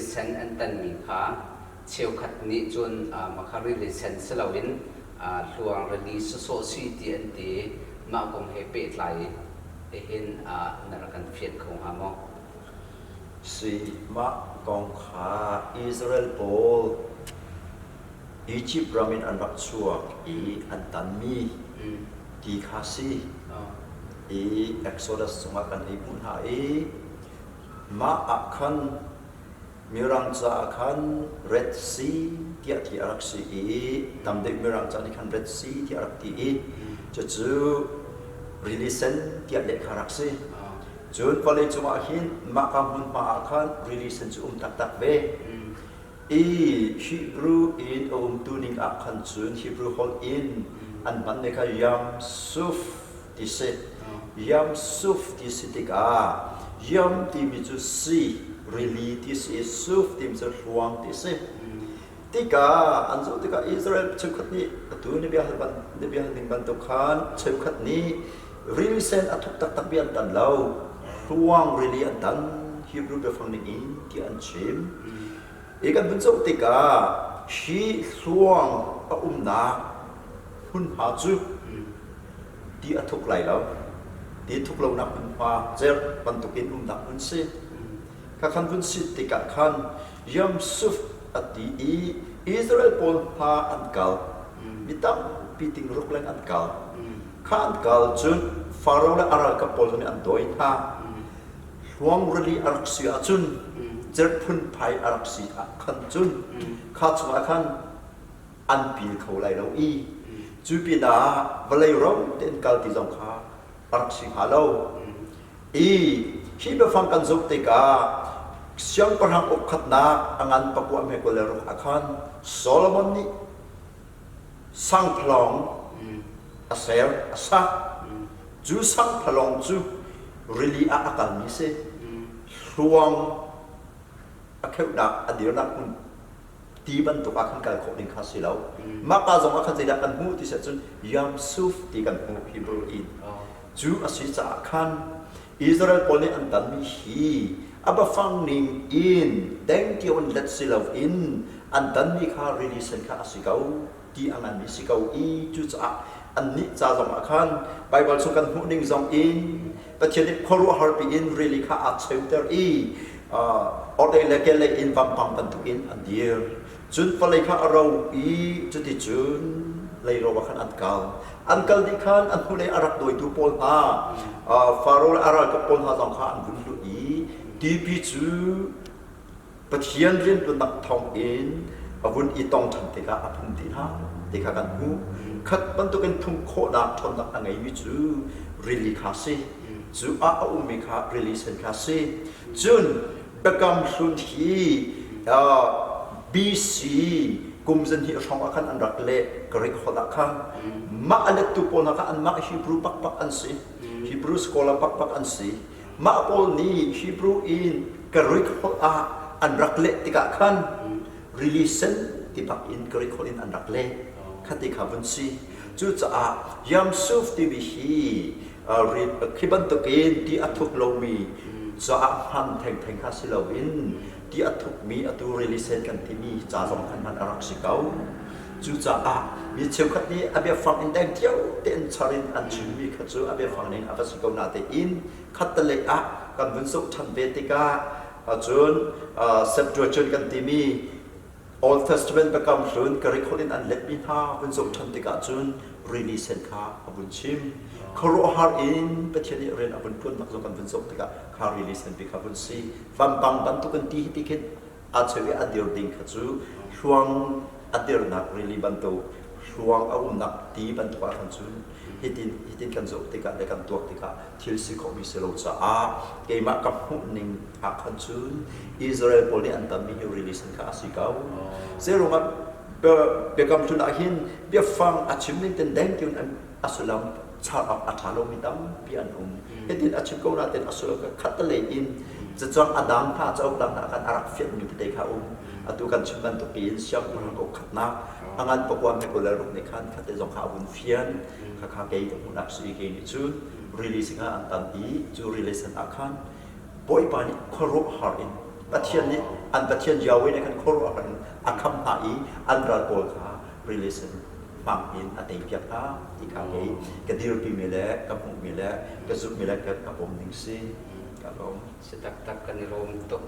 Sen an tanmi kha cheukhat nih cun mah kha Rili Sen si loin hluang rili sawsawh si ti an ti. Mah kong he pehtlai hin na rak kan fianh kho hnga maw? Si, mah kong kha Israel pawl Izipt ram in an rak chuak i an tanmi ti kha si. I Exodus chungah kan hei hmuh hna i mah ah khan Mirang caah khan Red Sea tiah ti a rak si i tam deuh Mirang ca nih khan Red Sea tiah a rak ti i cucu Rili Sen tiah leh kha rak si. Cun vawlei cungah hin mahka hmunhma ah khan Rili Sen cu um taktak ve. I Hebrew in a umtu ning ah khan cun Hebrew holh in an hmanmi kha Yam Suf ti si. Yam Suf ti si tikah Yam timi cu si, rili ti si i Suf timi cu hluang ti si. Tikah an zoh tikah Israel cheukhat nih atu na bia hal na bia hal ning bantuk khan cheukhat nih rili sen a thuk taktak bia an tan lo. Hluang rili an tan Hebrew biafang ning in tiah an chim. Hi kan vun zoh tikah hi hluang a umnak hmunhma cu ti a thuk lai lo. Ti thuk lonak hmunhma cerh bantukin umnak hmun si. Kha khan vun si tikah khan Yamsuf a ti i Israel pawl hna an kal. Mi tampi tingruk leng an kal. Kha an kal cun Faro le a ralkap pawl nih an dawi hna. Hluang rili a rak si ahcun cerh phunphai a rak si ah khan cun kha chungah khan an pil kho lai lo i cu pinah vawlei ro tein kal ti zong kha a rak si hnga lo. I hi biafang kan zoh tikah siangpahrang uk khatnak a ngan pakua hme 26 ah khan Solomon nih sangphalawng a ser a sak. Cu sangphalawng cu rili ah a kalmi si. Hluang a kheuhnak a dirnak hmun ti bantuk ah khan kal khawh ding kha si lo. Mah pa zong ah khan zeidah kan hmuh ti si ahcun Yam Suf ti kan hmuh Hebrew in. Cu a si caah khan Israel pawl nih an tanmi hi a biafang ning in dengtio in let si loin an tanmi kha rili sen kha a si ko ti a nganmi si ko i cucaah annih ca zongah khan Baibal chung kan hmuh ning zong in Pathian nih khuaruahhar piin rili kha aa cheuter i orhlei le kehlei in vampang bantukin an dir. Cun vawlei kha a ro i cuticun leiro ah khan an kal. An kal dih khan an hnulei a rak dawitu pawl hna, Faro le a ralkap pawl hna zong kha an vun lut i tipi cu Pathian rianṭuannak thawngin a vun i tong ṭhan tikah a phum ti hna ti kha kan hmuh. Khat bantukin phum khawhnak ṭhawnnak a ngeimi cu rili kha a si. Cu ah a ummi kha rili sen kha a si. Cun Biakam Hlun hi BC kum zahnih hrawng ah khan an rak leh Greek holh ah khan. Mah a lettu pawl hna kha anmah Hebrew pakpak an si. Hebrew scholar pakpak an si. Mah pawl nih Hebrew in Greek holh ah an rak leh tikah khan rili sen ti bak in Greek holh in an rak leh. Khati kha vun si. Cucaah Yamsuf timi hi khi bantukin ti a thuk lomi caah hman thengtheng kha si loin ti a thukmi atu rili sen kan timi ca zong khan hman a rak si ko. Cucaah mi cheukhat nih a biafang in deng cio tein char in an chimmi kha cu a biafang ning a va si ko natein khattelei ah kan vun zoh ṭhan ve tikah cun Septuagint kan timi Old Testament Biakam Hlun Greek holh in an letmi hna vun zoh ṭhan tikah cun rili sen kha a vun chim. Khuaruahhar in Pathian nih rian a vun ṭuannak zong kan vun zoh tikah kha rili sen pi kha vun si. Vampang bantukin ti hi ti khin aa cheu i a dir ding kha cu hluang a dirnak rili bantuk hluang a umnak ti bantuk ah khan cun hitin hitin kan zoh tikah le kan tuak tikah thil si khawhmi si lo caah keimah ka hmuh ning ah khan cun Israel pawl nih an tammi hi rili sen kha a si ko. Zeiruangah biakam hlun ah hin biafang a chim ning ten deng tiun a sullam char awk a ṭha lomi tampi an um. Hitin a chim ko nain a sullam kha khattelei in cacang a dang hna cauk dang hna khan a rak fianhmi tete kha um. Atu kan chim bantuk in siangpahrang uk khatnak a ngan pakua me 26 nih khan khate zong kha a vun fian. Khakha kei ka hmuhnak si kei nih cun rili singah an tan i cu rili sen ah khan Bawipa nih khuaruahhar in Pathian nih an Pathian Yahweh nih khan khuaruah in a kham hna i an ral pawl kha rili sen hmang in a teipiak hna ti kha kei ka dirpimi le ka hmuhmi le ka zumhmi le ka pom ning si. Ka lawm. Si taktak kan i lawm tuk.